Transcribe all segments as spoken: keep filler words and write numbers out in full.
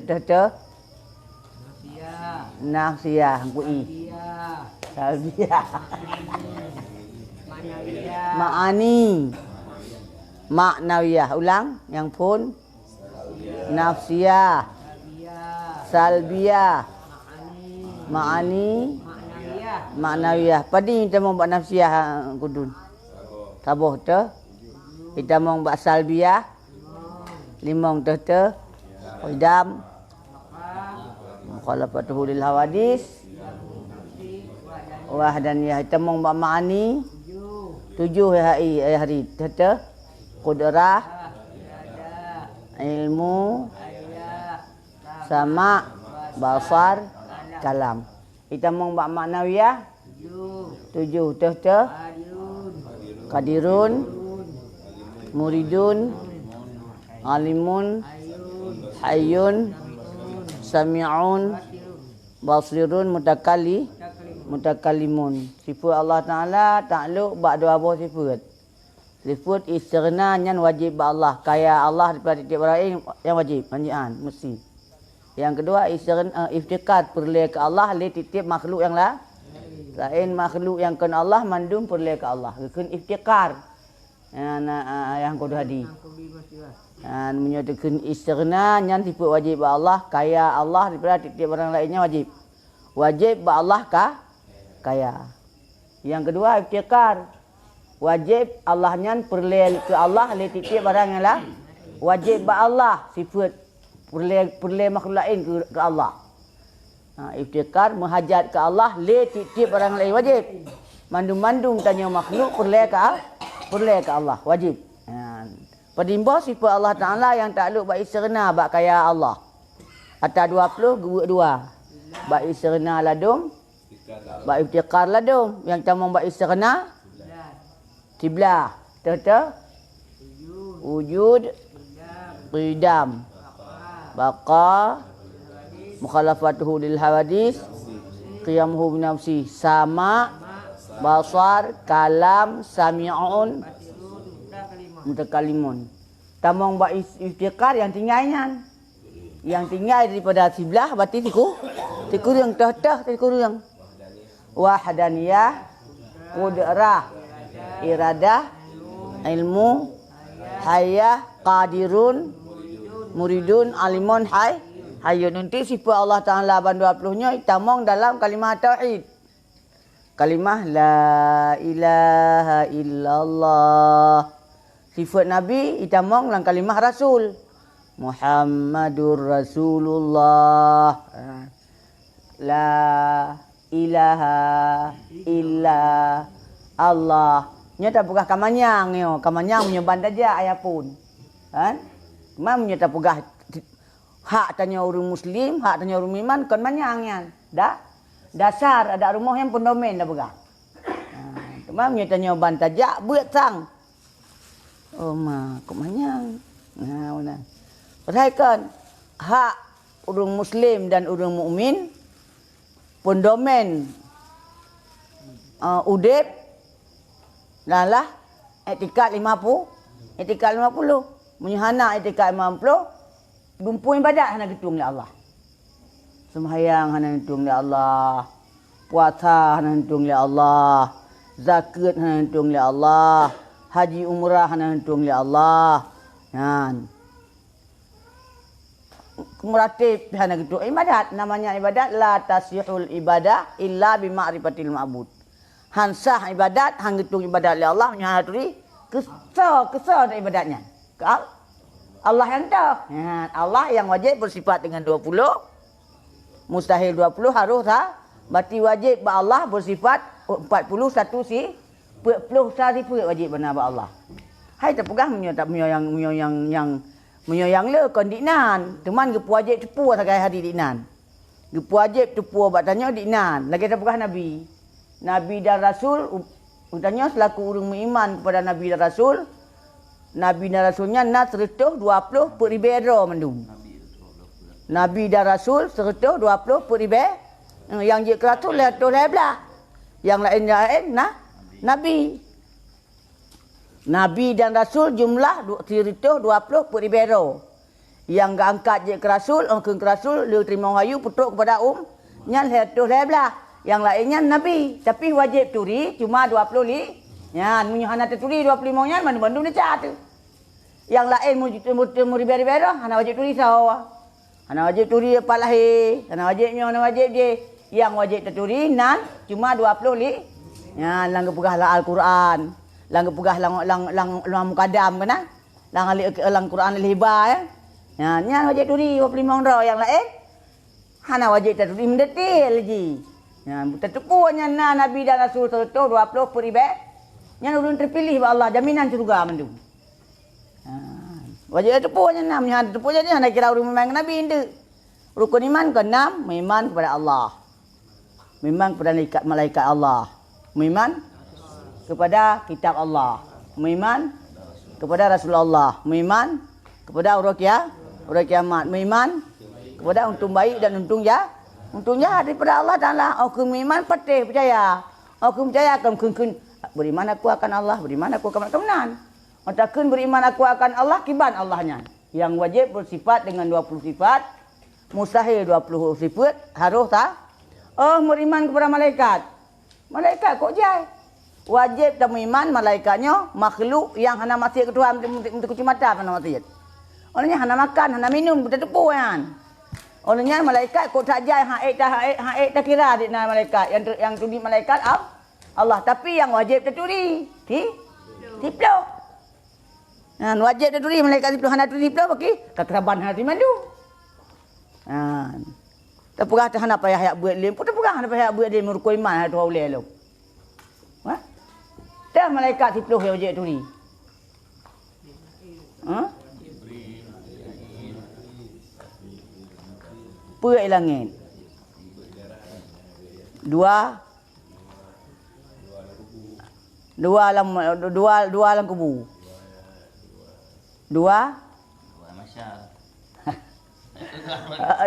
Teuh-teuh. Nafsiyah. Nafsiyah, ku i. Salbiyah. Salbiyah. Ma'ani. Ma'nawiyah. Ulang, nyang phon. Nafsiyah. Salbiyah. Ma'ani. Ma'nawiyah. Padum itamong bak nafsiyah, kudun? Saboh teuh. Itamong bak salbiyah. Limong teuh-teuh. Qidam. Mukhalafatuhu lil hawadis. Wahdaniyah. Itamong bak ma'ani. Tujoh, hai, hai, hari teuh-teuh. Qudrah. Ilmu. Sama'. Basar. Kalam. Itamong bak ma'nawiyah. Tujoh teuh-teuh. Qadirun. Muridun. Alimun. Hayyun. Sami'un. Basirun. Mutakalli-, mutakallimun. Sifeut Allah Ta'ala taklok bak dua boh sifeut. Sifeut istighna nyan wajéb bak Allah. Kaya Allah daripada tieb-tieb barang laén nyan wajéb, manjian, meusti. Nyang keudua, istighna, eh, iftiqar, peureulée keu Allah lé tieb-tieb makhluk nyang la-, laén. Makhluk nyang kon Allah mandum peureulée keu Allah. Geukheun iftiqar. Nyan, eh, nyang keudua tadi. Nyan, meunyoe teukheun istighna, nyan sifeut wajéb bak Allah. Kaya Allah daripada tieb-tieb barang laén nyan wajéb. Wajéb bak Allah ka-, kaya. Nyang keudua, iftiqar. Wajéb Allah nyan peureulée keu Allah lé tieb-tieb barang nyang la-, wajéb bak Allah sifeut peureulée, peureulée makhluk laén keu, keu Allah. Ha, iftiqar meuhajat keu Allah lé tieb-tieb barang laén wajéb. Mandum-mandum tanyoe makhluk peureulée keu A-, peureulée keu Allah, wajéb. Ha, padum boh sifeut Allah Ta'ala nyang taklok bak istighna bak kaya Allah. Ata dua ploh geubuet dua. Bak istighna ladôm, bak iftiqar ladôm, nyang tamong bak istighna siblah. Teuh-teuh. Wujud, qidam, baqa, mukhalafatuhu lil hawadis, qiyamuhu bi nafsi, sama', basar, kalam, sami'un, mutakallimun. Tamong bak is-, iftiqar nyang tinggai nyan. Nyang tinggai daripada siblah, berarti siku-, sikureueng, teuh-teuh sikureueng. Wahdaniyah, qudrah, iradah, ilmu, hayah, qadirun, muridun, alimun, hay-, hayyun. Nanti sifeut Allah Ta'ala ban dua ploh nyoe itamong dalam kalimah tauhid. Kalimah la ilaha illallah. Sifeut Nabi itamong lam kalimah rasul. Muhammadur Rasulullah. Ha. La ilaha illa Allah. Nyoe tapeugah ka manyang nyoe, ka manyang meunyoe ban tajak ayah phon. Kan? Cuma meunyoe tapeugah hak tanyoe ureuëng muslim, hak tanyoe ureuëng iman kon manyang nyan. Da-, dasar adak rumoh nyan peudomen da peugah. Ha, teuma meunyoe tanyoe ban tajak beuet sang. Oh ma, kok manyang. Nah, beuna. Padahai kon hak ureuëng muslim dan ureuëng mukmin peudomen, eh, udeb adalah iktikad lima puluh, iktikad lima puluh. Meunyoe hana iktikad lima puluh, dumpeue ibadat hana geutueng lé Allah. Seumayang hana geutueng lé Allah. Puasa hana geutueng lé Allah. Zakeuet hana geutueng lé Allah. Haji umrah hana geutueng lé Allah. Nyan. Meurateb hana geutueng ibadat. Namanya ibadat, la tasihul ibadah illa bi ma'rifatil ma'bud. Han sah ibadat, han geutueng ibadat lé Allah meunyoe hana turi keusoe, keusoe ibadat nyan. Keu Al-, Allah nyang toh. Nyan, Allah nyang wajéb beusifat deungon dua puluh, mustahil dua puluh, harôh sa-, berarti wajéb bak Allah beusifat empat puluh satu si-, peuet ploh sa sifeut wajéb bana bak Allah. Hai tapeugah meunyoe ta-, meunyoe nyang, meunyoe nyang, nyang, meunyoe nyang le kon di inan, teuma geupeu wajéb teupeue sagai hadis di inan. Geupeu wajéb teupeue bak tanyoe di inan, lagée tapeugah Nabi. Nabi dan Rasul, u-, geutanyoe seulaku ureuëng meuiman keupada Nabi dan Rasul, Nabi dan Rasul nyan na seureutôh dua ploh peuet ribée droe mandum. Nabi dan Rasul seureutôh dua ploh peuet ribée, eh, nyang jeuet keu Rasul lhée reutôh lhée blaih. Nyang laén-laén na Nabi. Nabi dan Rasul jumlah du-, seureutôh dua ploh peuet ribée droe. Nyang geuangkat jeuet keu rasul, oh, kheun keu rasul, lheueh teurimong wahyu peutrok keupada um, nyan lhèe reutôh lhèe blaih. Nyang laén nyan nabi, tapi wajéb turi cuma dua ploh li-, nyan, meunyoe hana teuturi dua ploh limong nyan, bandum-bandum desya teuh. Nyang laén mu-, mu-, meuribèe-ribèe droe, hana wajéb turi sahoe. Hana wajéb turi pat lahé, hana wajéb nyoe, hana wajéb jéh. Nyang wajéb teuturi nan cuma dua ploh li-, nyan lam geupeugah lam Al-Qur'an, lam geupeugah lam, lam, lam, lam Mukadam keunan. Lam, lam Quran Al-Hibah, ya. Nyan, nyan wajéb turi dua ploh limong droe, nyang laén hana wajéb taturi meudetil jih. Nyan, tateupeue nyan na nabi dan rasul seureutôh dua ploh peuet ribèe. Nyan ureueng teupiléh bak Allah, jaminan syeuruga mandum. Ha, wajéb tateupeue nyan na, meunyo hana tateupeue nyan, hana kira ureueng meuiman ngon nabi, enteuk. Rukun iman keunam, meuiman kepada Allah. Meuiman kepada malaikat, malaikat Allah. Meuiman kepada kitab Allah. Meuiman kepada Rasul Allah. Meuiman kepada uroe kia-, uroe kiamat. Meuiman kepada untung baik dan untung ja-, untung jahat daripada Allah Taala. Oh, kheun meuiman patéh peucaya. Oh, kheun peucaya kon kheun-kheun, "Beriman aku akan Allah, beriman aku akan," kon meunan. Oh, takheun beriman aku akan Allah, kiban Allah nyan. Nyang wajéb beusifat dengan dua puluh sifat, mustahil dua puluh sifat, harôh ta-, oh, meuiman kepada malaikat. Malaikat kok jai? Wajéb tameuiman malaikat nyoe makhluk nyang hana maksiat keu Tuhan, meuteuk-, meuteuk-, meuteuk kucing mata hana maksiat. Oleh nyan hana makan, hana minum, beutateupeue nyan. Oleh nyan malaikat kok that jai, han ék ta-, han ék, han ék takira di na malaikat, nyang tu-, nyang turi malaikat Al-, Allah. Tapi nyang wajéb taturi, si-, siploh. Nah, wajéb taturi malaikat siploh, hana turi siploh, baki ka keuraban hana turi mandum. Nah, tapeugah teuh hana payah jak beuet lé, peue tapeugah hana payah jak beuet lé, meurukon iman hana tuha ulèe lom. Ha? Teuh malaikat siploh nyang wajéb turi. Ha? Peuet langét. Dua Dua lam, dua, dua lam kubu. Dua. Dua lam masyar.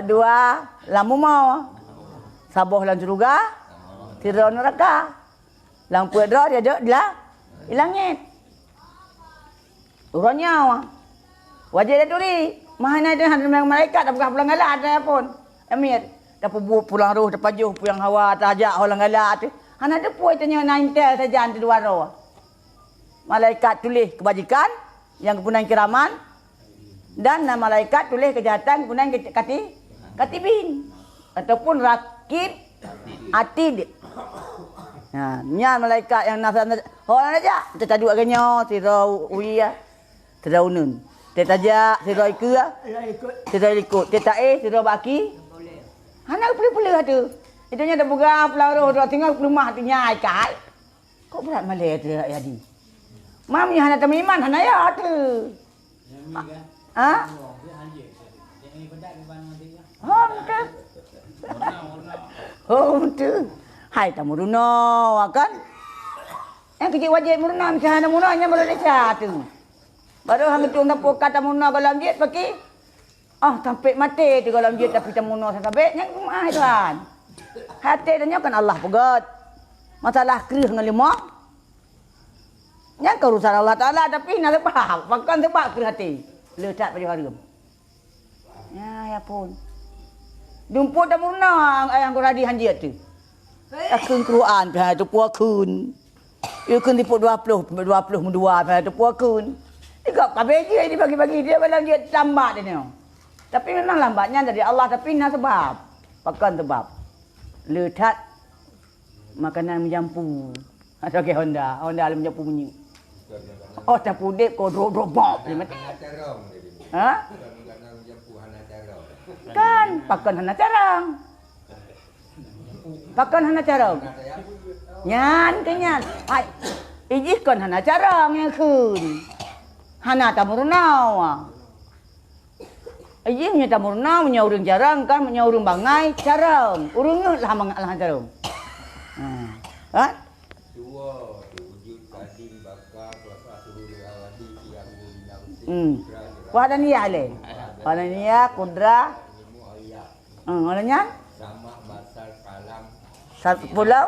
Dua lam bumoe. Saboh lam syeuruga, sidroe neuraka. Lam peuet droe dia jok di la-, di langét. Uroe nyoe, wajéb taturi. Meuhana teuh hana malaikat tapeugah pulang galak teuh pun. Amiet, tapeubuet pulang roh, tapajoh pulang hawa, tajak ho lam galak teuh. Hana teupeue tanyoe na intel sajan teuh dua droe. Malaikat tuléh keubajikan nyang geupeunan kiraman, dan na malaikat tuléh keujahatan geupeunan kati-, katibin. Ataupun rakib atid. Ha, nyan malaikat nyang na, na, ho na jak, teuh taduek lagèe nyoe, sidroe u-, uya, sidroe uneun. Teuh tajak, sidroe ikeue, sidroe likot. Teuh taéh, sidroe bak aki. Hana geupeuleueh-peuleueh teuh. Itu nyan tapeugah pulang roh droe singoh geupeulumah teuh nyai kai. Kok brat malèe teuh jadi? Mam nyoe hana tameuiman, hana ya teuh. Ha? Hom teuh. Hom teuh. Hai tameurunoe kan? Nyang keujiek wajéb meurunoe, miseue hana meurunoe nyan baru desya teuh. Baru han geutueng sapeue ka tameurunoe gohlom jeuet paki. Oh, sampai maté teuh gohlom jeuet tapi tameurunoe sabé nyang meu'ah Tuhan. Até tanyoe kan Allah peugöt. Masalah kreueh ngon leumo. Nyan keu urusan Allah Taala, tapi na seubab. Pakon seubab kreueh até? Le that pajoh hareuem. Ya, ya pun. Dumpok tameurunoe ayah guradi han jeuet teuh. Takheun Quran pih hana teupeue kheun. Yue kheun sipok dua ploh, dua ploh meudua pih hana teupeue kheun. Di gob ka bèe jih dibagi-bagi, dia balang jeuet tambah dia nyoe. Tapi memang lambat nyan dari Allah, tapi na seubab. Pakon seubab? Le that Makanan meujampu. Atau ke Honda, Honda lom meujampu minyeuk. Oh, tapudeb ko drop-drop bob, dia mati. Ha? Kan, pakon hana carông. Pakon hana carông. Nyan keu nyan. Hai, ijih kon hana carông nyang kheun. Hana tameurunoe. Ijih meunyoe tameurunoe, meunyoe ureueng carông kan, meunyoe ureueng bangai, carông. Ureueng nyoe lah mangat lah carông. Ha. Kan? Dua, wujud kadim baka kuasa seluruh awadi tiang guna mesin. Hmm. Wahdaniyah lé. Wahdaniyah, kudrah. Hmm, orang nyan? Sama basar kalam. Satu pulau.